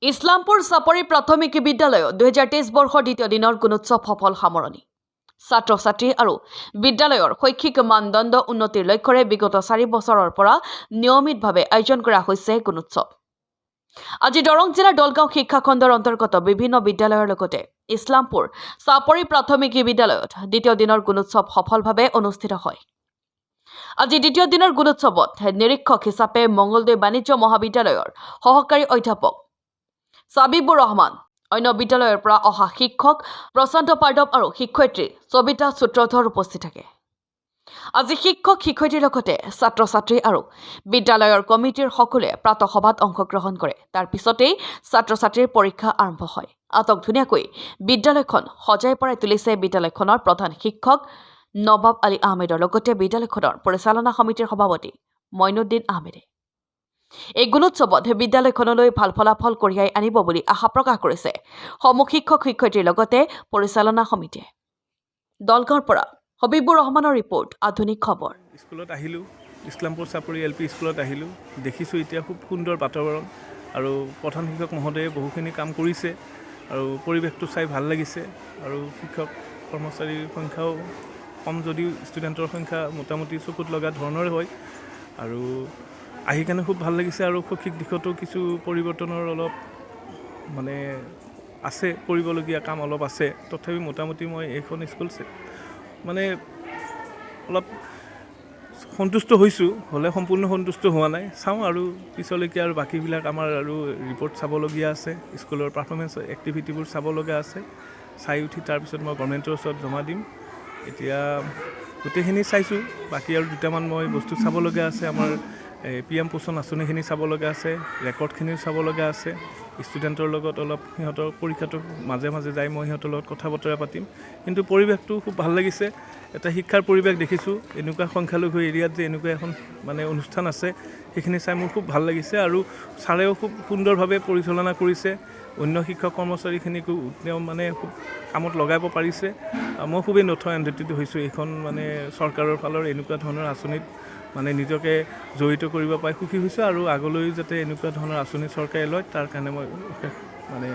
ইছলামপুৰ চাপৰি প্ৰাথমিক বিদ্যালয়ত 2023 বৰ্ষৰ দ্বিতীয় দিনৰ গুণোৎসৱ সফল সামৰণি। ছাত্ৰ ছাত্ৰী আৰু বিদ্যালয়ৰ শৈক্ষিক মানদণ্ড উন্নতিৰ লক্ষ্যৰে বিগত 4 বছৰৰ পৰা নিয়মিতভাৱে আয়োজন কৰা হৈছে গুণোৎসৱ। আজি দৰং জিলাৰ দলগাঁও শিক্ষাখণ্ডৰ অন্তৰ্গত বিভিন্ন বিদ্যালয়ৰ লগতে ইছলামপুৰ চাপৰি প্ৰাথমিক বিদ্যালয়ত দ্বিতীয় দিনৰ গুণোৎসৱ সফলভাৱে অনুষ্ঠিত হয়। আজি দ্বিতীয় দিনৰ গুণোৎসৱত নিৰীক্ষক হিচাপে মঙলদৈ বাণিজ্য মহাবিদ্যালয়ৰ সহকাৰী অধ্যাপক চাবিবুৰ ৰহমান, অন্য বিদ্যালয়ৰ পৰা অহা শিক্ষক প্ৰশান্ত পাৰ্দৱ আৰু শিক্ষয়িত্ৰী সবিতা সূত্ৰধৰ উপস্থিত থাকে। আজি শিক্ষক শিক্ষয়িত্ৰীৰ লগতে ছাত্ৰ ছাত্ৰী আৰু বিদ্যালয়ৰ কমিটিৰ সকলোৱে প্ৰাতঃসভাত অংশগ্ৰহণ কৰে। তাৰ পিছতেই ছাত্ৰ ছাত্ৰীৰ পৰীক্ষা আৰম্ভ হয়। আটক ধুনীয়াকৈ বিদ্যালয়খন সজাই পৰাই তুলিছে বিদ্যালয়খনৰ প্ৰধান শিক্ষক নবাব আলী আহমেদৰ লগতে বিদ্যালয়খনৰ পৰিচালনা সমিতিৰ সভাপতি মইনুদ্দিন আহমেদে। এই গুণোৎসৱত বিদ্যালয়খনলৈ ভাল ফলাফল কঢ়িয়াই আনিব বুলি আশা প্ৰকাশ কৰিছে সমূহ শিক্ষক শিক্ষয়িত্ৰীৰ লগতে পৰিচালনা সমিতিয়ে। দলগাঁৱৰ পৰা হবিবুৰ ৰহমানৰ ৰিপৰ্ট, আধুনিক খবৰ। স্কুলত আহিলোঁ, ইছলামপুৰ চাপৰি এল পি স্কুলত আহিলোঁ। দেখিছোঁ এতিয়া খুব সুন্দৰ বাতাবৰণ আৰু প্ৰধান শিক্ষক মহোদয়ে বহুখিনি কাম কৰিছে আৰু পৰিৱেশটো চাই ভাল লাগিছে। আৰু শিক্ষক কৰ্মচাৰীৰ সংখ্যাও কম যদিও ষ্টুডেণ্টৰ সংখ্যা মোটামুটি চকুত লগা ধৰণৰে হয় আৰু আহি কেনে খুব ভাল লাগিছে। আৰু শৈক্ষিক দিশতো কিছু পৰিৱৰ্তনৰ অলপ মানে আছে, কৰিবলগীয়া কাম অলপ আছে। তথাপি মোটামুটি মই এইখন স্কুল মানে অলপ সন্তুষ্ট হৈছোঁ, হ'লে সম্পূৰ্ণ সন্তুষ্ট হোৱা নাই। চাওঁ আৰু পিছলৈকে আৰু বাকীবিলাক আমাৰ আৰু ৰিপৰ্ট চাবলগীয়া আছে, স্কুলৰ পাৰফৰ্মেঞ্চ এক্টিভিটিবোৰ চাব লগা আছে। চাই উঠি তাৰপিছত মই গভৰ্ণমেণ্টৰ ওচৰত জমা দিম। এতিয়া গোটেইখিনি চাইছোঁ, বাকী আৰু দুটামান মই বস্তু চাব লগা আছে। আমাৰ এই পিএম পোষণ আঁচনিখিনি চাব লগা আছে, ৰেকৰ্ডখিনিও চাব লগা আছে। ষ্টুডেণ্টৰ লগত অলপ সিহঁতৰ পৰীক্ষাটো মাজে মাজে যাই মই সিহঁতৰ লগত কথা বতৰা পাতিম। কিন্তু পৰিৱেশটো খুব ভাল লাগিছে। এটা শিক্ষাৰ পৰিৱেশ দেখিছোঁ। এনেকুৱা সংখ্যালঘু এৰিয়াত যে এনেকুৱা এখন মানে অনুষ্ঠান আছে, সেইখিনি চাই মোৰ খুব ভাল লাগিছে। আৰু ছাৰেও খুব সুন্দৰভাৱে পৰিচালনা কৰিছে। অন্য শিক্ষক কৰ্মচাৰীখিনিকো তেওঁ মানে খুব কামত লগাব পাৰিছে। মই খুবেই নথৈ আনন্দিত হৈছোঁ। এইখন মানে চৰকাৰৰ ফালৰ এনেকুৱা ধৰণৰ আঁচনিত মানে নিজকে জড়িত কৰিব পাই সুখী হৈছোঁ আৰু আগলৈও যাতে এনেকুৱা ধৰণৰ আঁচনি চৰকাৰে লয়, তাৰ কাৰণে মই অশেষ মানে